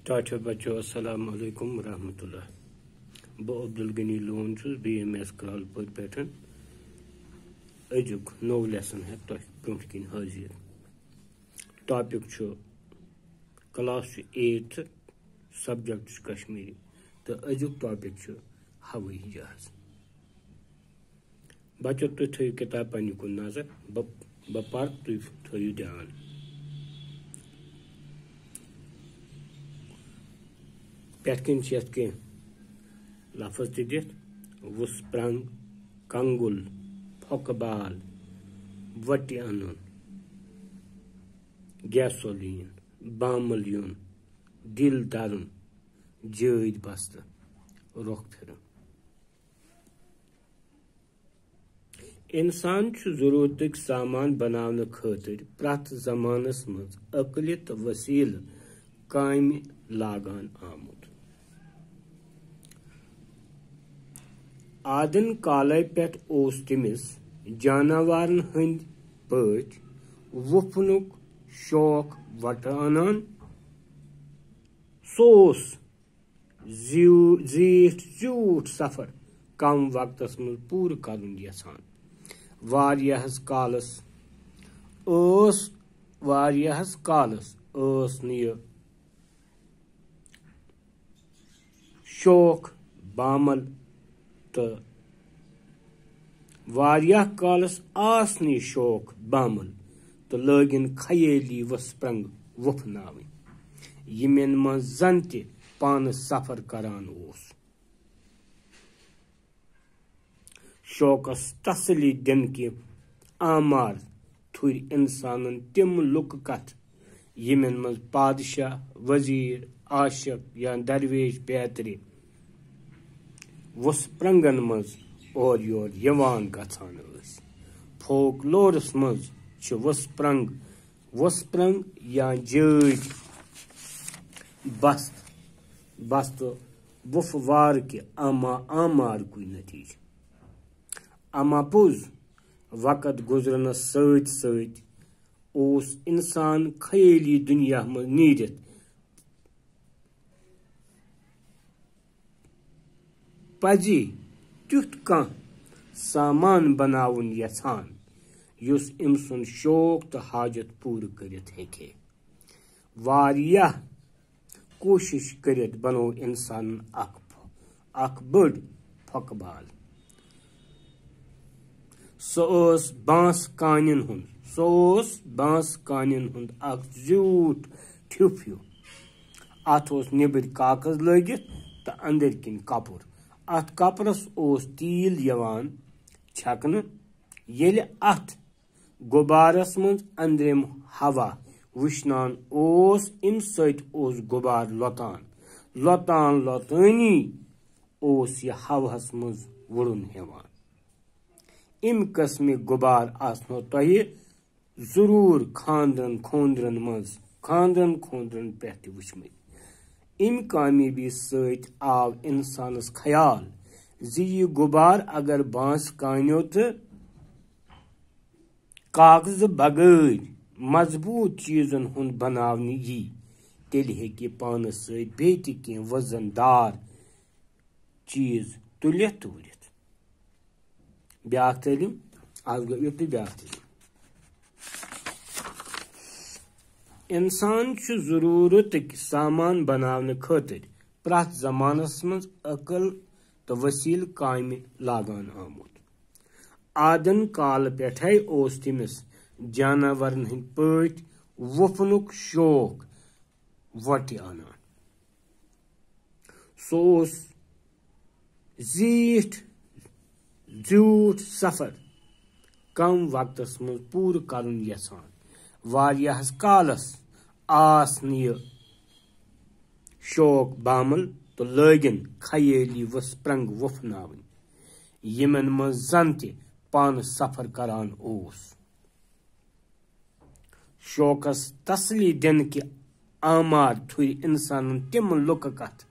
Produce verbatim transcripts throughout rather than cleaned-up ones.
ٹاٹھیو بچو، السلام علیکم ورحمۃ اللہ۔ بہٕ عبدالغنی لون چھُس بی ایم ایس کرالپور پٮ۪ٹھ۔ أزیُک نوٚو لیسن ہٮ۪تھ تۄہہِ برٛونٛٹھ کِنۍ حٲضِر۔ ٹاپِک چھُ، کلاس چھُ ایٹتھ، سبجیکٹ چھُ کشمیٖری، تہٕ أزیُک ٹاپِک چھُ ہوٲیی جہاز۔ بچو، تُہۍ تھٲیِو کِتاب پننہِ کُن نظر، بہٕ، بہٕ پرٕ، تُہۍ تھٲیِو دیان۔ پٮ۪ٹھ کِنۍ چھِ یَتھ کینٛہہ لفظ تہِ دِتھ: وُژھ پرٛنٛگ، کنٛگُل، پھۄکہٕ بال، وۄٹہِ اَنُن، گیسولیٖن، بامُل یُن، دِل دَرُن، جٲدۍ بستہٕ، رۄخ پھِرُن۔ انسان چھُ ضروٗرتٕکۍ سامان بناونہٕ خٲطرٕ پرٛٮ۪تھ زمانس منٛز عقلہِ تہٕ وسیلہٕ کامہِ لاگان آمُت۔ آدن کالے پٮ۪ٹھ اوس تٔمِس جاناوارن ہٕنٛدۍ پٲٹھۍ وُپھنُک شوق وۄٹہٕ انان۔ سُہ اوس زیو-، زیٖٹھ زیوٗٹھ سفر کم وقتس منٛز پوٗرٕ کرُن یژھان۔ واریاہس کالس ٲس، واریاہس کالس ٲس نہٕ یہِ شوق بامل تہٕ واریاہ کالس آس نہٕ یہِ شوق بامل تہٕ لٲگِن خیٲلی وُژھ پرٛنٛگ وُپھناوٕنۍ، یِمن منٛز زن تہِ پانہٕ سفر کران اوس۔ شوقس تسلی دِنہٕ کہِ آمار تھُرۍ انسانن تِم لُکہٕ کتھ، یِمن منٛز پادشاہ، وزیر، عاشق یا درویش بیترِ وُژھ پرٛنٛگن منٛز اورٕ یور یِوان گژھان ٲسۍ۔ فوک لورس منٛز چھِ وُژھ پرٛنٛگ، وُژھ پرٛنٛگ یا جٲدۍ بست، بستہٕ وُپھٕ وارٕ کہِ آما-، آمارکُے نتیجہٕ۔ اما پوٚز، وقت گُزرنس سۭتۍ سۭتۍ اوس انسان خیٲلی دُنیا منٛز نیٖرِتھ پزی تیُتھ کانٛہہ سامان بناوُن یژھان، یُس أمۍ سُنٛد شوق تہٕ حاجت پوٗرٕ کٔرِتھ ہیٚکہِ۔ واریاہ کوٗشِش کٔرِتھ بنوو اِنسانن اکھ پھۄ-، اکھ بٔڑ پھۄکہٕ بال۔ سُہ ٲس بانٛس کانٮ۪ن ہُنٛد، سُہ اوس بانٛس کانٮ۪ن ہُنٛد اکھ زیوٗٹھ ٹھیُپھ ہیوٗ۔ اتھ اوس نیٚبٕرۍ کاغذ لٲگِتھ تہٕ أنٛدٕرۍ کِنۍ کپُر۔ اتھ کپرس اوس تیٖل یِوان چھکنہٕ۔ ییٚلہِ اتھ غُبارس منٛز أنٛدرِم ہوا وُشنان اوس، امہِ سۭتۍ اوس غُبار لۄتان۔ لۄتان لۄتٲنی اوس یہِ ہوہس منٛز وُڑُن ہٮ۪وان۔ امہِ قٕسمٕکۍ غُبار آسنو تۄہہِ ضروٗر خانٛدرن خوٗنٛدرن منٛز، خانٛدرن خوٗنٛدرن پٮ۪ٹھ تہِ وُچھمٕتۍ۔ امہِ کامیٲبی سۭتۍ آو انسانس خیال زِ یہِ غُبار اگر بانٛس کانیو تہٕ کاغذٕ بغٲرۍ مضبوٗط چیٖزن ہُنٛد بناونہٕ یی، تیٚلہِ ہیٚکہِ یہِ پانس سۭتۍ بیٚیہِ تہِ کینٛہہ وزن دار چیٖز تُلِتھ تہٕ وُڑِتھ۔ بیٛاکھ تعلیٖم، از گوٚو یُتُے بیٛاکھ تعلیٖم۔ انسان چھُ ضروٗرتٕکۍ سامان بناونہٕ خٲطرٕ پرٛٮ۪تھ زمانس منٛز عقل تہٕ وسیلہٕ کامہِ لاگان آمُت۔ آدن کالہٕ پٮ۪ٹھے اوس تٔمِس جاناورن ہٕنٛدۍ پٲٹھۍ وُپھنُک شوق وۄٹہِ انان۔ سُہ اوس زیٖٹھ، زیوٗٹھ سفر کم وقتس منٛز پوٗرٕ کرُن یژھان۔ واریاہس کالس آس نہٕ یہِ شوق بامل تہٕ لٲگِن خیٲلی وُژھ پرٛنٛگ وُپھناوٕنۍ، یِمن منٛز زن تہِ پانہٕ سفر کران اوس۔ شوقس تسلی دِنہٕ کہِ آمار تھُرۍ انسانن تِم لُکہٕ کتھ،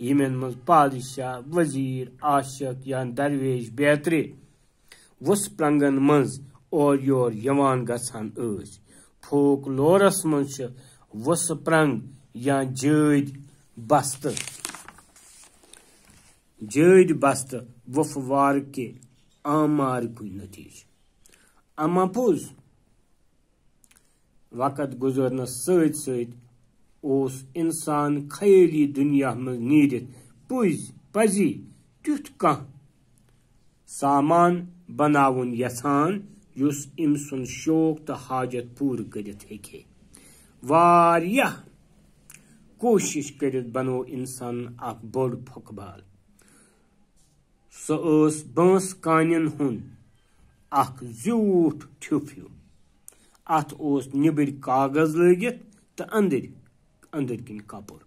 یِمن منٛز پادشاہ، وزیر، عاشق یا درویش بیترِ وُژھ پرنگن منٛز اورٕ یور یِوان گژھان ٲسۍ۔ فوک لورس منٛز چھِ وُژھ پرنگ یا جٲدۍ بستہٕ، جٲدۍ بستہٕ وۄپھٕ وارٕ کہِ آمار کُے نتیجہٕ۔ اما پوٚز، وقت گُزرنس سۭتۍ سۭتۍ اوس انسان خیٲلی دُنیا منٛز نیٖرِتھ پُزۍ پزی تیُتھ کانٛہہ سامان بناوُن یژھان، یُس أمۍ سُنٛد شوق تہٕ حاجت پوٗرٕ کٔرِتھ ہیٚکہِ ہے۔ واریاہ کوٗشِش کٔرِتھ بنوو انسانن اکھ بوٚڑ پھۄکہٕ بال۔ سۄ ٲس بانٛس کانٮ۪ن ہُنٛد اکھ زیوٗٹھ ٹھیوٚپھ ہیوٗ۔ اتھ اوس نیٚبٕرۍ کاغذ لٲگِتھ تہٕ أنٛدٕرۍ، أنٛدٕرۍ کِنۍ کپُر۔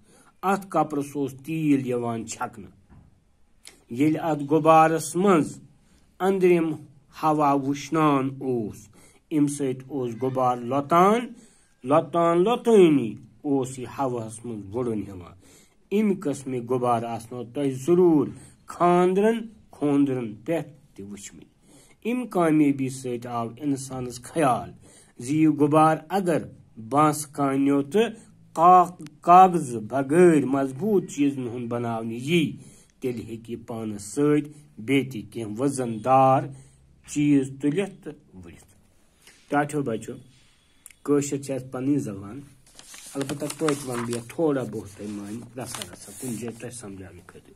اتھ کپرس اوس تیٖل یِوان چھکنہٕ۔ ییٚلہِ اتھ غُبارس منٛز أنٛدرِم ہوا وُشنان اوس، امہِ سۭتۍ اوس غُبار لۄتان، لۄتان لۄتٲنی اوس یہِ ہوہس منٛز وُڈُن ہٮ۪وان۔ امہِ قٕسمٕکۍ غُبار آسنو تۄہہِ ضروٗر خانٛدرن خوٗنٛدرن پٮ۪ٹھ تہِ وُچھمٕتۍ۔ امہِ کامیٲبی سۭتۍ آو انسانس خیال زِ یہِ غُبار اگر بانٛس کانیو تہٕ کا-، کاغذٕ بغٲر مضبوٗط چیٖزن ہُنٛد بناونہٕ یی، تیٚلہِ ہیٚکہِ یہِ پانس سۭتۍ بیٚیہِ تہِ کینٛہہ وزن دار چیٖز تُلِتھ تہٕ ؤلِتھ۔ ٹاٹھیو بچو، کٲشِر چھِ اَسہِ پنٕنۍ زبان، البتہ توتہِ ونہٕ بہٕ یتھ تھوڑا بہت تۄہہِ معنی رژھا رژھا کُنہِ جایہِ تۄہہِ سمجھاونہٕ خٲطرٕ۔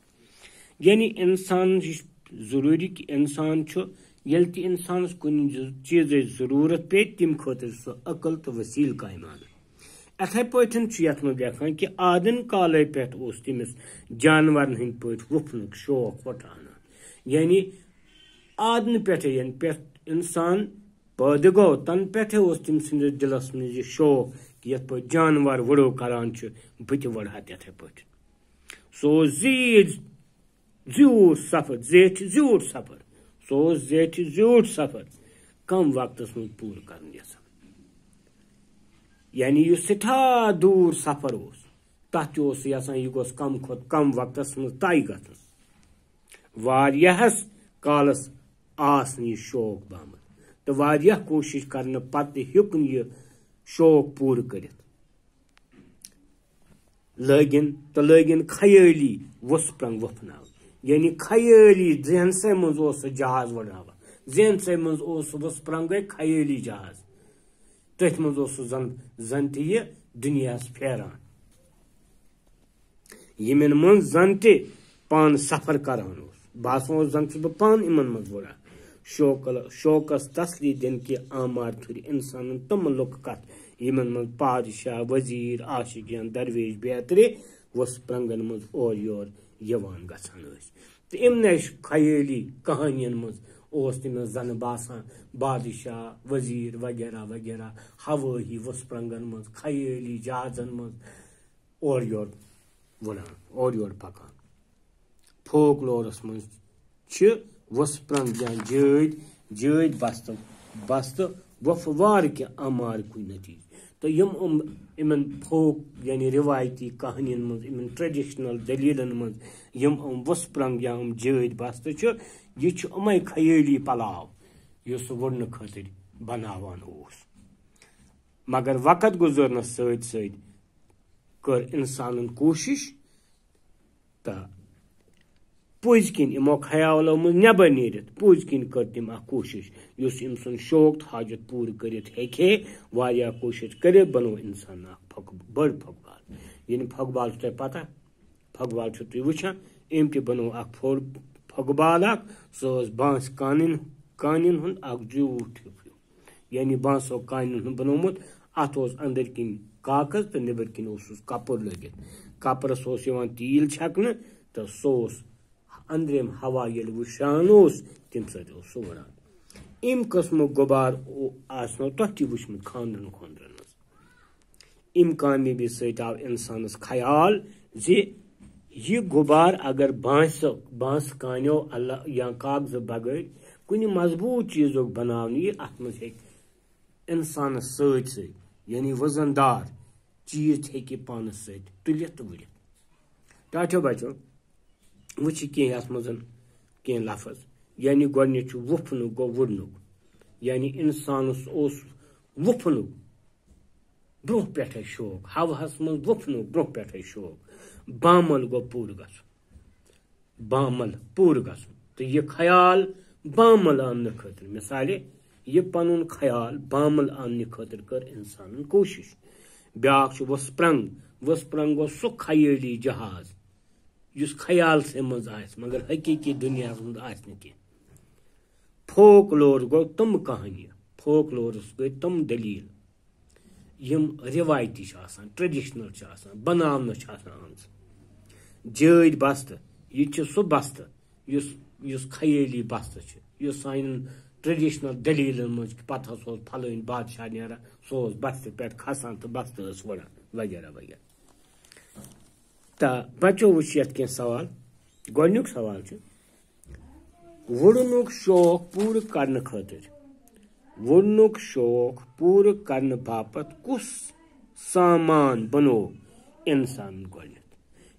یعنی انسان، یہِ چھُ ضروٗری کہِ انسان چھُ، ییٚلہِ تہِ انسانس کُنہِ ز-، چیٖزٕچ ضروٗرت پیٚیہِ، تَمہِ خٲطرٕ چھُ سُہ عقل تہٕ وسیٖلہٕ کامہِ انان۔ یِتھے پٲٹھۍ چھُ یتھ منٛز لیکھان کہِ آدن کالے پٮ۪ٹھ اوس تٔمِس جانورن ہٕنٛدۍ پٲٹھۍ وُپھنُک شوق وۄٹھ انان۔ یعنی آدنہٕ پٮ۪ٹھے، یعنی پٮ۪ٹھ انسان پٲدٕ گوٚو، تنہٕ پٮ۪ٹھے اوس تٔمۍ سٕنٛدِس دِلس منٛز یہِ شوق کہِ یتھ پٲٹھۍ جانور وُڑو کران چھُ، بہٕ تہِ وُڑٕ ہا تِتھے پٲٹھۍ۔ سُہ اوس زیٖٹھ زیوٗٹھ سفر، زیٹھِ زیوٗٹھ سفر۔ سُہ اوس زیٹھِ زیوٗٹھ سفر کم وقتس منٛز پوٗرٕ کرُن یژھان۔ یعنی یُس سٮ۪ٹھاہ دوٗر سفر اوس، تتھ تہِ اوس سُہ یژھان یہِ گوٚژھ کم کھۄتہٕ کم وقتس منٛز طے گژھُن۔ واریاہس کالس آس نہٕ یہِ شوق بامُت تہٕ واریاہ کوٗشِش کرنہٕ پتہٕ ہیوٚک نہٕ یہِ شوق پوٗرٕ کٔرِتھ۔ لٲگِن تہٕ لٲگِن خیٲلی وُژھ پرنٛگ وۄپھناوٕنۍ۔ یعنی خیٲلی ذہنسٕے منٛز اوس سُہ جہاز وُڑناوان۔ ذہنسٕے منٛز اوس سُہ وُژھ پرنٛگے خیٲلی جہاز۔ تٔتھۍ منٛز اوس سُہ زن، زن تہِ یہِ دُنیاہس پھیران۔ یِمن منٛز زن تہِ پانہٕ سفر کران اوس۔ باسان اوس زن چھُس بہٕ پانہٕ یِمن منٛز وُڑان۔ شوقل-، شوقس تسلی دِنہٕ کہِ آمار تھُرِ انسانن تِم لُکھ کتھ، یِمن منٛز پادشاہ، وزیٖر، عاشق یا درویش بیترِ وُژھ پرنٛگن منٛز اورٕ یور یِوان گژھان ٲسۍ۔ تہٕ یِمنٕے خیٲلی کہانین منٛز اوس تٔمِس زنہٕ باسان بادشاہ، وزیٖر وغیرہ وغیرہ ہوٲہی وُژھ پرنٛگن منٛز، خیٲلی جہازن منٛز اورٕ یور وُڑان، اورٕ یور پکان۔ فوک لورس منٛز چھِ وُژھ پرنٛگ یا جٲدۍ، جٲدۍ بستہٕ، بستہٕ وۄپھٕ وارٕ کہِ آمار کُے نتیجہٕ۔ تہٕ یِم یِم، یِمن فوک یعنی رِوایتی کہانین منٛز، یِمن ٹریڈیشنل دٔلیٖلن منٛز یِم یِم وُژھ پرنٛگ یا یِم جٲدۍ بستہٕ چھِ، یہِ چھُ یِمے خیٲلی پلاو یُس سُہ وُڑنہٕ خٲطرٕ بناوان اوس۔ مگر وقت گُزرنس سۭتۍ سۭتۍ کٔر انسانن کوٗشش تہٕ پٔزۍ کِنۍ یِمو خیالو منٛز نٮ۪بر نیٖرِتھ، پٔزۍ کِنۍ کٔر تٔمۍ اکھ کوٗشِش، یُس أمۍ سُنٛد شوق تہٕ حاجت پوٗرٕ کٔرِتھ ہیٚکہِ ہے۔ واریاہ کوٗشِش کٔرِتھ بنوو اِنسان اکھ پھۄکہٕ، بٔڑ پھۄکہٕ بال۔ یعنی پھۄکہٕ بال چھُ تۄہہِ پتہ، پھۄکہٕ بال چھُو تُہۍ وٕچھان، أمۍ تہِ بنوو اکھ پھوٚل، پھۄکہٕ بال اکھ۔ سُہ ٲس بانٛس کانٮ۪ن، کانٮ۪ن ہُنٛد اکھ زیوٗٹھ ہیوٗ۔ یعنی بانسو کانٮ۪ن ہُنٛد بنوومُت۔ اتھ اوس أنٛدٕرۍ کِنۍ کاغذ تہٕ نیٚبٕرۍ کِنۍ اوسُس کپُر لٲگِتھ۔ کپرس اوس یِوان تیٖل چھکنہٕ تہٕ سُہ اوس أنٛدرِم ہوا ییٚلہِ وٕشان اوس، تَمہِ سۭتۍ اوس سُہ وُڑان۔ اَمہِ قٕسمُک غُبار او-، آسنو تۄہہِ تہِ وٕچھمُت خانٛدرن خانٛدرن منٛز۔ اَمہِ کامیٲبی سۭتۍ آو اِنسانس خیال زِ یہِ غُبار اگر بانسہٕ، بانسہٕ کانیو الگ یا کاغذٕ بغٲر کُنہِ مضبوٗط چیٖزُک بناونہٕ یی، اتھ منٛز ہیٚکہِ انسانس سۭتۍ سۭتۍ، یعنی وزن دار چیٖز ہیٚکہِ پانس سۭتۍ تُلِتھ تہٕ وُڑِتھ۔ ٹاٹھیو بچو، وٕچھِ کینٛہہ یتھ منٛز کینٛہہ لفظ، یعنی گۄڈٕنیتھ چھُ وُپھنُک گوٚو وُڑنُک، یعنی انسانس اوس وُپھنُک برونٛہہ پٮ۪ٹھے شوق، ہوہس منٛز وُپھنُک برونٛہہ پٮ۪ٹھے شوق۔ بامل گوٚو پوٗرٕ گژھُن، بامل پوٗرٕ گژھُن۔ تہٕ یہِ خیال بامل اننہٕ خٲطرٕ، مثالے، یہِ پنُن خیال بامل اننہٕ خٲطرٕ کٔر انسانن کوٗشش۔ بیاکھ چھُ وُژھ پرنگ۔ وُژھ پرنگ گوٚو سُہ خیٲلی جہاز یُس خیالسٕے منٛز آسہِ، مگر حقیٖقی دُنیاہَس منٛز آسہِ نہٕ کینٛہہ۔ فوک لور گوٚو تِم کہانی، فوک لورَس گٔے تِم دٔلیٖل، یِم رِوایتی چھِ آسان، ٹریڈیشنل چھِ آسان، بناونہٕ چھِ آسان آمژٕ۔ جٲدۍ بستہٕ، یہِ تہِ چھُ سُہ بستہٕ یُس، یُس خیٲلی بستہٕ چھُ، یُس سانٮ۪ن ٹریڈیشنل دٔلیٖلَن منٛز چھُ، پتہٕ ہسا اوس پھلٲنۍ بادشاہ نیران، سُہ اوس بستہٕ پٮ۪ٹھ کھسان تہٕ بستہٕ ٲس وٕڑان، وغیرہ وغیرہ۔ تہٕ بچو، وٕچھ یتھ کینٛہہ سوال۔ گۄڈنیُک سوال چھُ، وُڑنُک شوق پوٗرٕ کرنہٕ خٲطرٕ، وُڑنُک شوق پوٗرٕ کرنہٕ باپتھ کُس سامان بنوو انسانن گۄڈنیتھ؟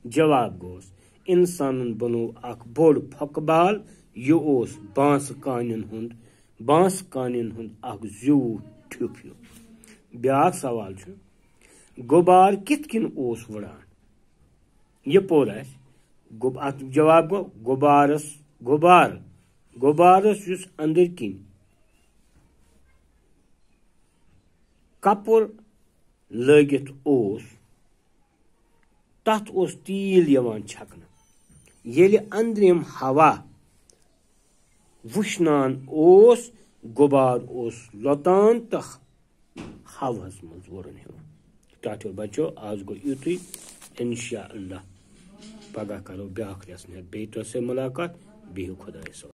جواب گوٚوس، انسانن بنوو اکھ بوٚڑ پھۄکہٕ بال۔ یہِ اوس بانسہٕ کانٮ۪ن ہُنٛد، بانسہٕ کانٮ۪ن ہُنٛد اکھ زیوٗٹھ ٹھیُپ ہیوٗ۔ بیاکھ سوال چھُ، غُبار کِتھ کٔنۍ اوس وُڑان؟ یہِ پوٚر اَسہِ۔ غُب-، اَتھ جواب گوٚو غُبارَس، غُبار، غُبارَس یُس أنٛدٕرۍ کِنۍ کَپُر لٲگِتھ اوس، تَتھ اوس تیٖل یِوان چھَکنہٕ۔ ییٚلہِ أنٛدرِم ہوا وُشنان اوس، غُبار اوس لۄتان تہٕ ہوہَس منٛز وُرُن ہیوٗ۔ ٹاٹھیو بچو، آز گوٚو یُتُے۔ انشاءاللہ پگاہ کرو بیٛاکھ lesson ہٮ۪تھ بیٚیہِ تۄہہِ سۭتۍ مُلاقات۔ بِہِو خۄدایَس حوالہٕ۔